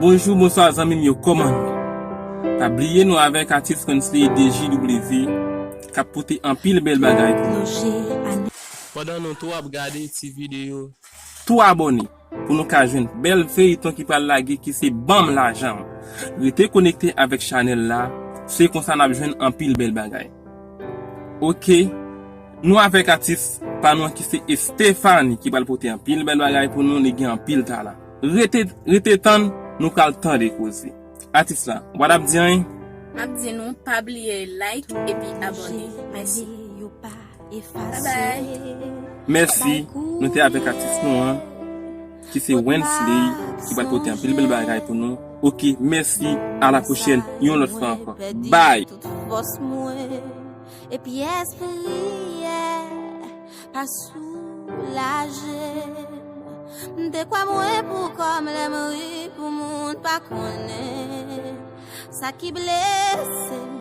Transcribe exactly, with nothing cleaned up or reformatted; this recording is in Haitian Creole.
Bonjou, bonswa zanmi m yo, kòman nou ye? Pa bliye nou avèk atis Wensley D J W k ap pote anpil bèl bagay pou nou. Pandan nou tou ap gade ti videyo, tou abòne pou nou ka jwenn bèl feyiton ki pral lage ki se Ban m Lajan m. Rete konekte avèk chanèl la, se konsa n ap jwenn anpil bèl bagay. Oke, nou avèk atis pa nou an ki se Estefani ki pral pote anpil bèl bagay pou nou, li gen anpil talan. Rete, rete tann, nou pral tande koze. Atis la, w ap di anyen? M ap di nou pa bliye like epi abòne. Mèsi. Bye bye. Mèsi, nou te avèk atis nou an ki se Wensley ki pral pote anpil bèl bagay pou nou. Oke, mèsi, a la pwochèn, yon lòt fwa ankò. Bye. Tout fòs mwen epi espri a pa soulaje m. M te kwè mwen pou kò m lè m ri pou moun pa konnen sa ki blese m.